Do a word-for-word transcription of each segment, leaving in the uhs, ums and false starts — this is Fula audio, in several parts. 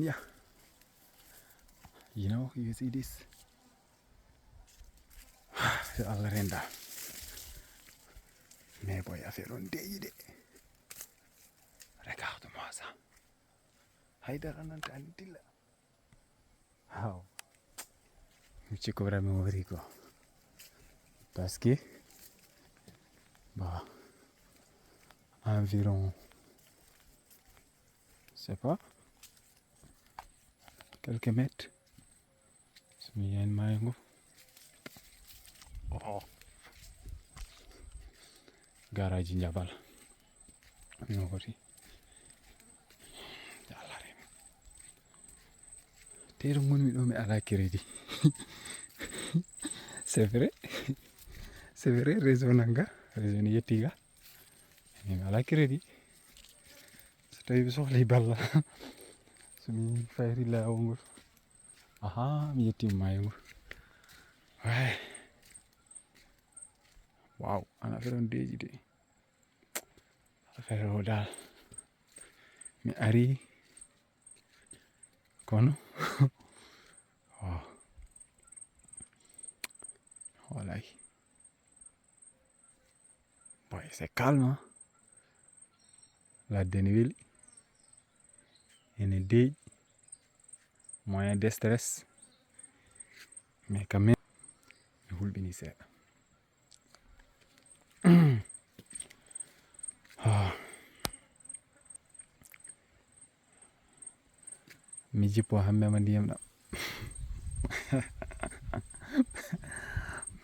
Yeah. You know, you see this? Yo Allah renda. Mais boy, affaire on deeƴi de. Regarde-moi ça. Haydara nan tan dilla. Haw. Mi cikko vraiment wori ko. Parce que, bah, environ, je sais pas, quelques mètres. So mi yahin maayo ngo. Oh. Garaaji Njabala. No foti. Yalare. Teeɗo ngonmi ɗo mi alaa crédit. C'est vrai. C'est vrai, réseau nanga. Réseau ni yetti ga. Mi alaa crédit. So tawi mi sohlii balla. So mi fayri laawol ngol. Aha, mi yettiima maayo ngol. Waay. Waaw, ana affaire on deeƴi de. Affaire o daal. Mi ari. Kono. Waaw. Wallahi. Boy, c'est calme, hein. Ladde ne weli. Ene deeƴi. Moyen de stress. Mais quand même, mi hulɓini seeɗa. Ah. Mi jippo hammema ndiyam ɗam.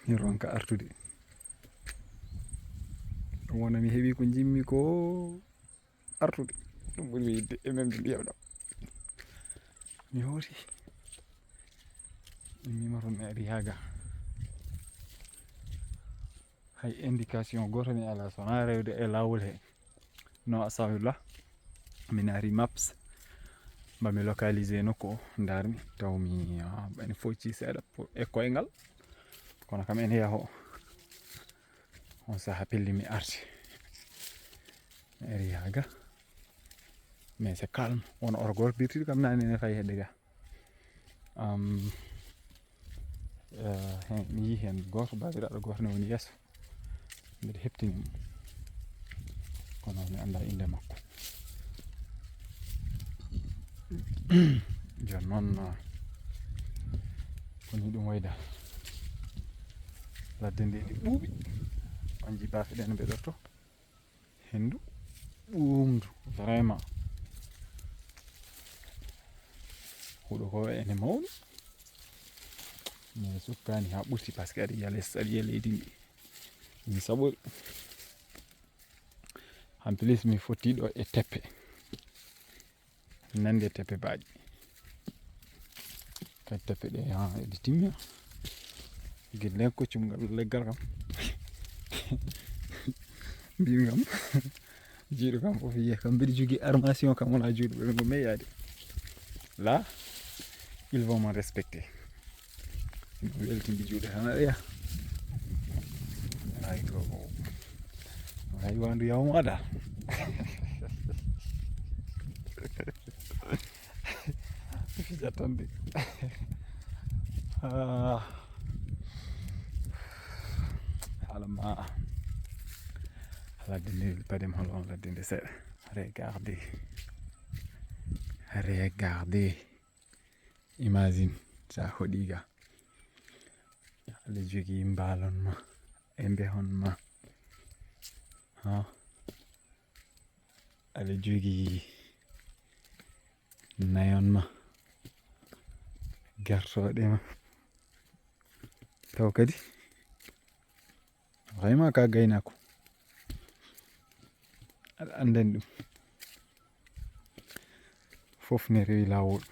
Mi ronka artude. Ɗum wona mi heɓi ko njimmi ko artude. Ɗum ɓuri mi yidde e memde ndiyam ɗam. Mi hooti. Immima toon mi ari haa ga. Hay indication gooto mi alaa, so wonaa rewde e laawol he. No, astahfirullah. Mi naari maps. Mba mi localisé nokku o, ndaarmi, taw mi, ah, ɓen focci seeɗa po-, e koyngal. Kono kam ene yaho. On saha pelli mi arti. Mi ari haa ga. Mais c'est calme. Won oto gooto birtiiɗo kam naane ne fayi hedde ga. Am, eh, hen, mi yii heen gooto, baabiraaɗo gooto ne woni yeeso. Mbeɗa heptini mo. Kono mi anndaa innde makko. Jooni noon, eh, ko nii ɗum wayi dal. Ladde nde ne ɓuuɓi. On njii baafe ɗe no mbeɗorto. Henndu ɓuuɓndu, vraiment. Huɗo ko ene mawni. Mais sukkaani haa ɓurti, parce que aɗa yiya les, aɗa yiya leydi ndi. Ɗum saɓori. En plus, mi fottii ɗo e teppe. Nande teppe baaji. Kadi teppe ɗe, ha, ɗe timmi. Gillen koccum ngal leggal kam. Mbimi kam. Juuɗe kam fof yiye kam. Mbiɗa jogii armation kam wona juuɗe ɓe ngo meyaade. Là, ils vont me respecter. Weltinde juuɗe tan aɗa yaha. Ay to. Ay wandu yawma dal. Fija tan de. Ah. Hala ma. Hala dinde padem hol on la dinde seeɗa. Regardez. Regardez. Imagine, sa hoɗi ga. Aɗa jogii mbaalon ma, e mbehon ma. Ha? Aɗa jogii nayon ma, gertooɗe ma. Taw kadi, vraiment ka gaynaako. Aɗa anndani ɗum. Fof ne rewi laawol.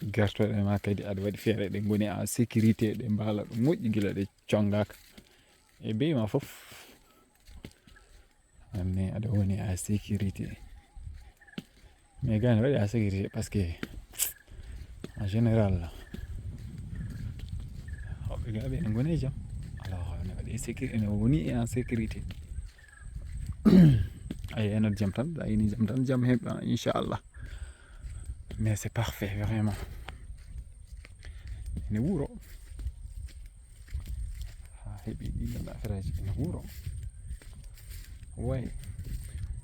Gertooɗe ma kadi aɗa waɗi feere, ɗe ngoni en sécurité, ɗe mbaala ɗum moƴƴi gila ɗe conngaaka. E beyi ma fof. Anne aɗa woni en sécurité. Mais gani waɗi en sécurité parce que en général, hoɓɓe ga ɓe ne ngoni e jam. Alors, ne waɗi sécurité, ne woni en sécurité. Ay, ene jam tan, a ini jam tan, jam heɓa, inchallah. Mais c'est parfait, vraiment. Ne wuro. Ha heɓi ɗiɗon affaire aji ne wuro. Way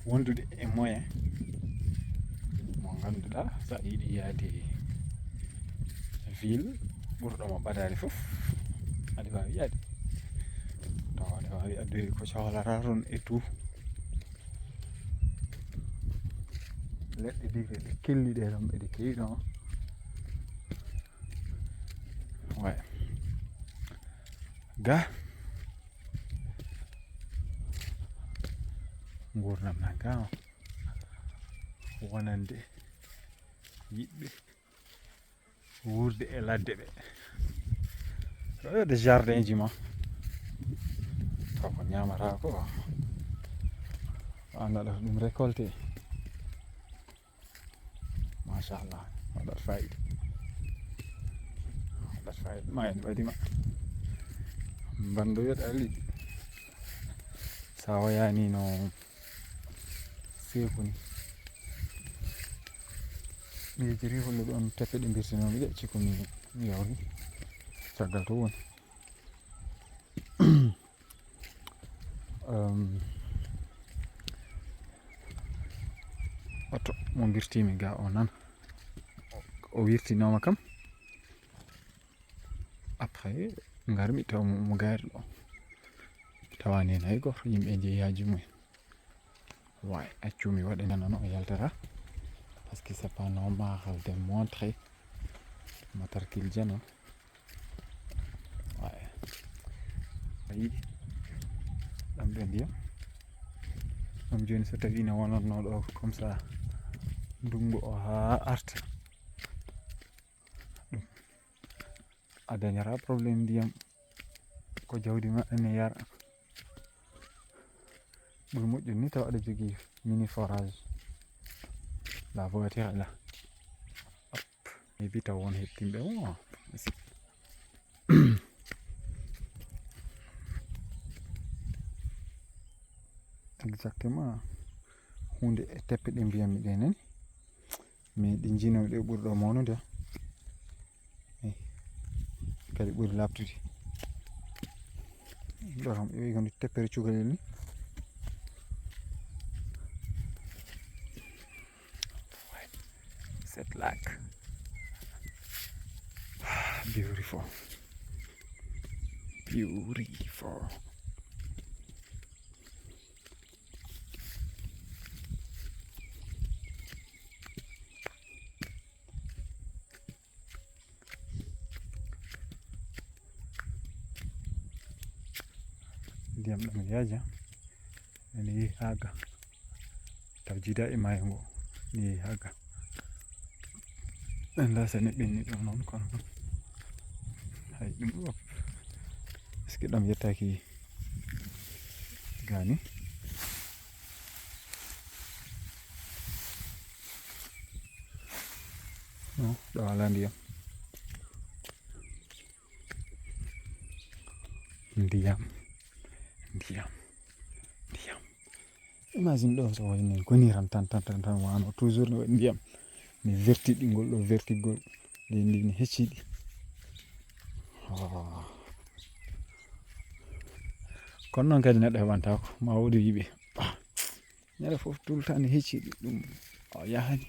wondude e moyen mo ngannduɗaa, so a yiɗi yaade ville ɓurɗo mo ɓadaade fof, aɗa waawi yaade. To aɗa waawi addude ko cohlata toon e tout. Leɗɗe ɗe, ɗe kelli ɗe kam eɗe kewi ɗon. Way. Ga. Nguurndam nan ga on. Wonande yiɗɓe wuurde e ladde ɓe. Ɗo de jardin ji ma. Taw ko ñaamata ko. An aɗa ɗum récolté. Machallah. Waɗat fayida. Waɗat fayida. Ma en waɗi ma. Bando yot ali. Sa wayani no seeku ni. Mi yejjiri hollude on teppe ɗe mbirtinomi ɗe, cikku mi, mi yawri. Caggal to woni. Ehm, oto mo mbirtimi ga o nan. O wirtinoma kam. Après, ngarmi taw mo, mo gaari ɗo. Tawani en hay goto, yimɓe jeeyi haaju mumen. Way, accu mi waɗa nana no o yaltata. Parce que c'est pas normal de montrer matarkil jano. Way. Ayi. Ɗam ɗo ndiyam. Ɗum joni so tawi ne wonanno ɗo comme ça. Ndungu o ha arta. Ɗum. A dañata problème ndiyam. Ko jawdi ma ene yara. Ɓuri moƴƴude ni taw aɗa jogii mini forage. La voiture est là. Hop. Et puis taw won hettimɓe o. Exactement. Hunde e teppe ɗe mbiyammi ɗe nani. Mais ɗi njinomi ɗe ɓuri ɗo mawnude. Eh, kadi ɓuri laaɓtude. Ɗo kam ɓe woni teppere cukalel ni. Set lac. Beautiful. Beautiful. Ndiyam ɗam yaaja, ene yehi haa ga. Taw jiida e maayo ngo, ene yehi haa ga. Anda so ne ɓenni ɗo noon, kono hay ɗum ɗo, est-ce que ɗam yettaaki gani? Non, ɗo alaa ndiyam. Ndiyam, ndiyam, ndiyam. Imagine ɗo so wayni ko ni tan, tan, tan, tan, tan, wano toujours ne waɗi ndiyam. Mi verti ɗi ngol ɗo vertigol. Ndi, ndi ne hecci ɗi. Ah. Kono noon kadi neɗɗo heɓanta ko, ma woodi yiɓe. Ah. Ñande fof tultani hecci ɗi ɗum. O yahani.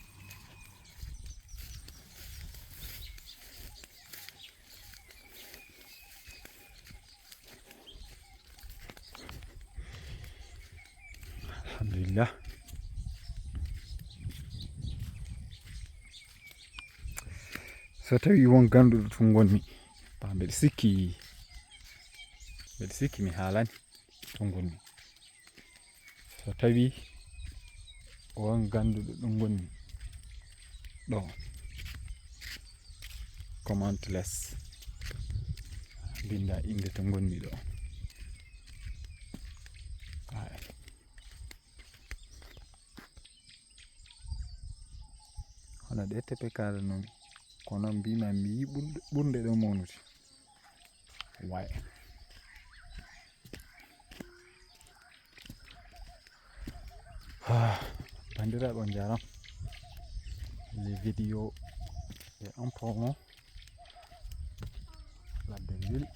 Alhamdulillah. So tawi won ganduɗo to ngonmi, ba mbeɗa sikki, mbeɗa sikki mi haalani to ngonmi. So tawi won ganduɗo ɗo ngonmi ɗo, comment les, binda inde to ngonmi ɗo. Ay. Hono ɗe teppe kaalanomi, kono mbima mi yi ɓurde, ɓurde ɗo mawnude. Way. Ah, bandiraɓe, on jaram. Les vidéos On pont mo ladde weli.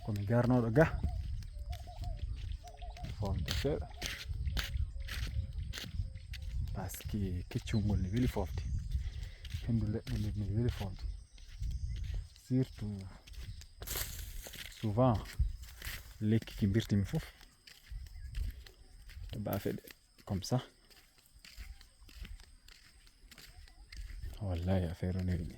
Komi garnoɗo ga fofde seeɗa, parce que keccungol ne weli fofde. Hendu leɗɗe nden ne weli fofde, surtout souvent lekki ki mbirtimi fof e bafe ɗe comme ça. Wallahi affaire o ne weli.